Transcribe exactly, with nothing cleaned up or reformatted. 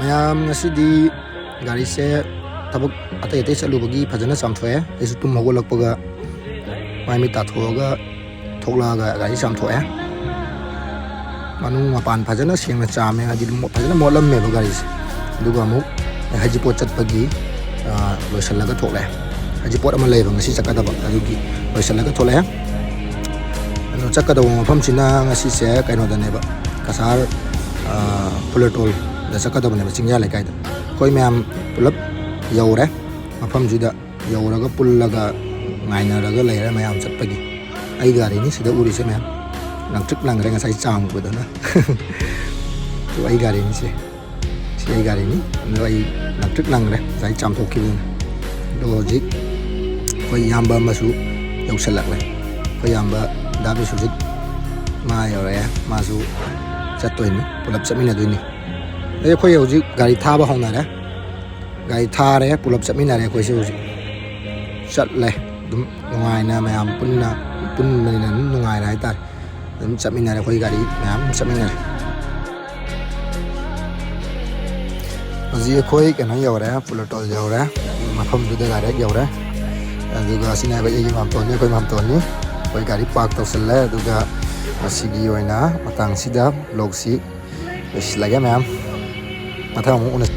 ꯃꯌꯥꯝ, ꯉꯁꯤꯗꯤ ꯒꯥꯔꯤꯁꯦ ꯊꯕꯛ ꯑꯇꯩ ꯑꯇꯩ ꯆꯠꯂꯨꯕꯒꯤ ꯐꯖꯅ ꯆꯥꯝꯊꯣꯛꯑꯦ꯫ ꯑꯩꯁꯨ ꯇꯨꯝ ꯍꯧꯒꯠꯂꯛꯄꯒ ꯃꯥꯏ ꯃꯤꯠ ꯇꯥꯊꯣꯛꯑꯒ ꯊꯣꯛꯂꯛꯑꯒ ꯒꯥꯔꯤ ꯆꯥꯝꯊꯣꯛꯑꯦ꯫ ꯃꯅꯨꯡ ꯃꯄꯥꯟ ꯐꯖꯅ ꯁꯦꯡꯅ ꯆꯥꯝꯃꯦ, ꯍꯥꯏꯗꯤ ꯃꯣ-, ꯐꯖꯅ ꯃꯣꯠꯂꯝꯃꯦꯕ ꯒꯥꯔꯤꯁꯦ꯫ ꯑꯗꯨꯒ ꯑꯃꯨꯛ ꯍꯩꯖꯤꯡꯄꯣꯠ ꯆꯠꯄꯒꯤ, ꯑ, ꯂꯣꯏꯁꯤꯜꯂꯒ ꯊꯣꯛꯂꯛꯑꯦ꯫ ꯍꯩꯖꯤꯡꯄꯣꯠ ꯑꯃ ꯂꯩꯌꯦꯕ ꯉꯁꯤ ꯆꯠꯀꯗꯕ, ꯑꯗꯨꯒꯤ ꯂꯣꯏꯁꯤꯜꯂꯒ ꯊꯣꯛꯂꯛꯑꯦ꯫ ꯑꯗꯣ ꯆꯠꯀꯗꯧꯕ ꯃꯐꯝꯁꯤꯅ ꯉꯁꯤꯁꯦ ꯀꯩꯅꯣꯗꯅꯦꯕ, ꯀꯁꯥꯔ, ꯑ, ꯐꯨꯂꯔꯇꯣꯜꯗ ꯆꯠꯀꯗꯕꯅꯦꯕ, ꯆꯤꯡꯌꯥ ꯂꯩꯀꯥꯏꯗ꯫ ꯑꯩꯈꯣꯏ ꯃꯌꯥꯝ ꯄꯨꯂꯞ ꯌꯧꯔꯦ ꯃꯐꯝꯁꯤꯗ꯫ ꯌꯧꯔꯒ ꯄꯨꯜꯂꯒ ꯉꯥꯏꯅꯔꯒ ꯂꯩꯔꯦ ꯃꯌꯥꯝ ꯆꯠꯄꯒꯤ꯫ ꯑꯩ ꯒꯥꯔꯤꯅꯤ ꯁꯤꯗ ꯎꯔꯤꯁꯦ ꯃꯌꯥꯝ, ꯂꯪꯇ꯭ꯔꯤꯛ ꯂꯪꯈ꯭ꯔꯦ ꯉꯁꯥꯏ ꯆꯥꯝꯃꯨꯕꯗꯨꯅ꯫ ꯑꯗꯨ ꯑꯩ ꯒꯥꯔꯤꯅꯤ ꯁꯦ, ꯁꯤ ꯑꯩ ꯒꯥꯔꯤꯅꯤ꯫ ꯑꯗꯣ ꯑꯩ ꯂꯪꯇ꯭ꯔꯤꯛ ꯂꯪꯈ꯭ꯔꯦ ꯉꯁꯥꯏ ꯆꯥꯝꯊꯣꯛꯈꯤꯕꯗꯨꯅ꯫ ꯑꯗꯣ ꯍꯧꯖꯤꯛ ꯑꯩꯈꯣꯏ ꯏꯌꯥꯝꯕ ꯑꯃꯁꯨ ꯌꯧꯁꯜꯂꯛꯂꯦ꯫ ꯑꯩꯈꯣꯏ ꯏꯌꯥꯝꯕ ꯗꯥ ꯕꯤꯁ꯭ꯋꯖꯤꯠ ꯃꯥ ꯌꯧꯔꯛꯑꯦ, ꯃꯥꯁꯨ ꯆꯠꯇꯣꯏꯅꯤ, ꯄꯨꯂꯞ ꯆꯠꯃꯤꯟꯅꯗꯣꯏꯅꯤ꯫ ꯑꯗꯩ ꯑꯩꯈꯣꯏ ꯍꯧꯖꯤꯛ ꯒꯥꯔꯤ ꯊꯥꯕ ꯍꯧꯅꯔꯦ꯫ ꯒꯥꯔꯤ ꯊꯥꯔꯦ, ꯄꯨꯂꯞ ꯆꯠꯃꯤꯟꯅꯔꯦ ꯑꯩꯈꯣꯏꯁꯦ ꯍꯧꯖꯤꯛ꯫ ꯆꯠꯂꯦ ꯑꯗꯨꯝ ꯅꯨꯡꯉꯥꯏꯅ, ꯃꯌꯥꯝ ꯄꯨꯟꯅ, ꯄꯨꯟꯕꯅꯤꯅ ꯑꯗꯨꯝ ꯅꯨꯡꯉꯥꯏꯔꯦ ꯍꯥꯏꯇꯥꯔꯦ꯫ ꯑꯗꯨꯝ ꯆꯠꯃꯤꯟꯅꯔꯦ, ꯑꯩꯈꯣꯏ ꯒꯥꯔꯤ ꯃꯌꯥꯝ ꯑꯗꯨꯝ ꯆꯠꯃꯤꯟꯅꯔꯦ꯫ ꯍꯧꯖꯤꯛ ꯑꯩꯈꯣꯏ ꯀꯩꯅꯣ ꯌꯧꯔꯦ, ꯐꯨꯂꯔꯇꯣꯜ ꯌꯧꯔꯦ, ꯃꯐꯝꯗꯨꯗ ꯗꯥꯏꯔꯦꯛ ꯌꯧꯔꯦ꯫ ꯑꯗꯨꯒ ꯁꯤꯅ ꯑꯩꯈꯣꯏ, ꯑꯩꯒꯤ ꯃꯥꯝꯇꯣꯟꯅꯤ, ꯑꯩꯈꯣꯏ ꯃꯥꯝꯇꯣꯟꯅꯤ꯫ ꯑꯩꯈꯣꯏ ꯒꯥꯔꯤ ꯄꯥꯔꯛ ꯇꯧꯁꯜꯂꯦ꯫ ꯑꯗꯨꯒ ꯉꯁꯤꯒꯤ ꯑꯣꯏꯅ ꯃꯇꯥꯡꯁꯤꯗ ꯕ꯭ꯂꯣꯒꯁꯤ ꯂꯣꯏꯁꯤꯜꯂꯒꯦ ꯃꯌꯥꯝ꯫ ꯃꯊꯪ ꯑꯃꯨꯛ ꯎꯅꯁꯤ꯫